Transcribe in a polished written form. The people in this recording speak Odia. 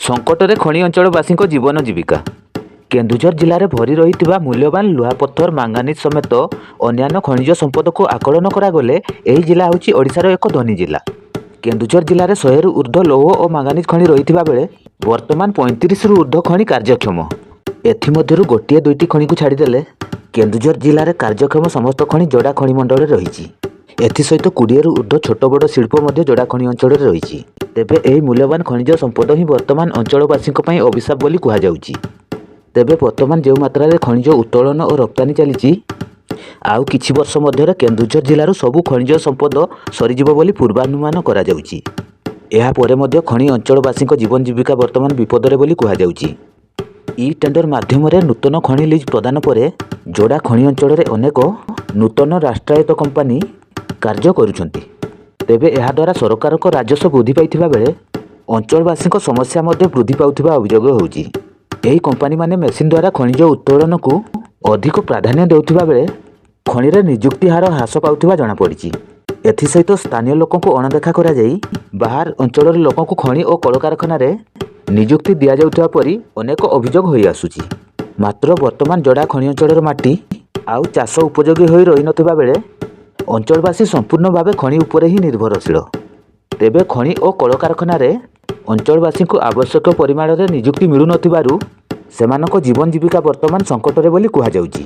ସଙ୍କଟରେ ଖଣି ଅଞ୍ଚଳବାସୀଙ୍କ ଜୀବନ ଜୀବିକା। କେନ୍ଦୁଝର ଜିଲ୍ଲାରେ ଭରି ରହିଥିବା ମୂଲ୍ୟବାନ ଲୁହାପଥର, ମାଙ୍ଗାନିଜ ସମେତ ଅନ୍ୟାନ୍ୟ ଖଣିଜ ସମ୍ପଦକୁ ଆକଳନ କରାଗଲେ ଏହି ଜିଲ୍ଲା ହେଉଛି ଓଡ଼ିଶାର ଏକ ଧନୀ ଜିଲ୍ଲା। କେନ୍ଦୁଝର ଜିଲ୍ଲାରେ 100ରୁ ଉର୍ଦ୍ଧ୍ୱ ଲୌହ ଓ ମାଙ୍ଗାନିଜ ଖଣି ରହିଥିବା ବେଳେ ବର୍ତ୍ତମାନ 35ରୁ ଉର୍ଦ୍ଧ୍ୱ ଖଣି କାର୍ଯ୍ୟକ୍ଷମ। ଏଥିମଧ୍ୟରୁ ଗୋଟିଏ ଦୁଇଟି ଖଣିକୁ ଛାଡ଼ିଦେଲେ କେନ୍ଦୁଝର ଜିଲ୍ଲାରେ କାର୍ଯ୍ୟକ୍ଷମ ସମସ୍ତ ଖଣି ଯୋଡ଼ା ଖଣି ମଣ୍ଡଳରେ ରହିଛି। ଏଥିସହିତ 20ରୁ ଉର୍ଦ୍ଧ୍ୱ ଛୋଟ ବଡ଼ ଶିଳ୍ପ ମଧ୍ୟ ଯୋଡ଼ା ଖଣି ଅଞ୍ଚଳରେ ରହିଛି। ତେବେ ଏହି ମୂଲ୍ୟବାନ ଖଣିଜ ସମ୍ପଦ ହିଁ ବର୍ତ୍ତମାନ ଅଞ୍ଚଳବାସୀଙ୍କ ପାଇଁ ଅଭିଶାପ ବୋଲି କୁହାଯାଉଛି। ତେବେ ବର୍ତ୍ତମାନ ଯେଉଁ ମାତ୍ରାରେ ଖଣିଜ ଉତ୍ତୋଳନ ଓ ରପ୍ତାନୀ ଚାଲିଛି, ଆଉ କିଛି ବର୍ଷ ମଧ୍ୟରେ କେନ୍ଦୁଝର ଜିଲ୍ଲାରୁ ସବୁ ଖଣିଜ ସମ୍ପଦ ସରିଯିବ ବୋଲି ପୂର୍ବାନୁମାନ କରାଯାଉଛି। ଏହାପରେ ମଧ୍ୟ ଖଣି ଅଞ୍ଚଳବାସୀଙ୍କ ଜୀବନ ଜୀବିକା ବର୍ତ୍ତମାନ ବିପଦରେ ବୋଲି କୁହାଯାଉଛି। ଇ ଟେଣ୍ଡର ମାଧ୍ୟମରେ ନୂତନ ଖଣି ଲିଜ୍ ପ୍ରଦାନ ପରେ ଯୋଡ଼ା ଖଣି ଅଞ୍ଚଳରେ ଅନେକ ନୂତନ ରାଷ୍ଟ୍ରାୟତ୍ତ କମ୍ପାନୀ କାର୍ଯ୍ୟ କରୁଛନ୍ତି। ତେବେ ଏହାଦ୍ୱାରା ସରକାରଙ୍କ ରାଜସ୍ୱ ବୃଦ୍ଧି ପାଇଥିବା ବେଳେ ଅଞ୍ଚଳବାସୀଙ୍କ ସମସ୍ୟା ମଧ୍ୟ ବୃଦ୍ଧି ପାଉଥିବା ଅଭିଯୋଗ ହେଉଛି। ଏହି କମ୍ପାନୀମାନେ ମେସିନ୍ ଦ୍ୱାରା ଖଣିଜ ଉତ୍ତୋଳନକୁ ଅଧିକ ପ୍ରାଧାନ୍ୟ ଦେଉଥିବା ବେଳେ ଖଣିରେ ନିଯୁକ୍ତି ହାର ହ୍ରାସ ପାଉଥିବା ଜଣାପଡ଼ିଛି। ଏଥିସହିତ ସ୍ଥାନୀୟ ଲୋକଙ୍କୁ ଅଣଦେଖା କରାଯାଇ ବାହାର ଅଞ୍ଚଳର ଲୋକଙ୍କୁ ଖଣି ଓ କଳକାରଖାନାରେ ନିଯୁକ୍ତି ଦିଆଯାଉଥିବା ପରି ଅନେକ ଅଭିଯୋଗ ହୋଇଆସୁଛି। ମାତ୍ର ବର୍ତ୍ତମାନ ଯୋଡ଼ା ଖଣି ଅଞ୍ଚଳର ମାଟି ଆଉ ଚାଷ ଉପଯୋଗୀ ହୋଇ ରହିନଥିବା ବେଳେ ଅଞ୍ଚଳବାସୀ ସମ୍ପୂର୍ଣ୍ଣ ଭାବେ ଖଣି ଉପରେ ହିଁ ନିର୍ଭରଶୀଳ। ତେବେ ଖଣି ଓ କଳକାରଖାନାରେ ଅଞ୍ଚଳବାସୀଙ୍କୁ ଆବଶ୍ୟକ ପରିମାଣରେ ନିଯୁକ୍ତି ମିଳୁନଥିବାରୁ ସେମାନଙ୍କ ଜୀବନ ଜୀବିକା ବର୍ତ୍ତମାନ ସଙ୍କଟରେ ବୋଲି କୁହାଯାଉଛି।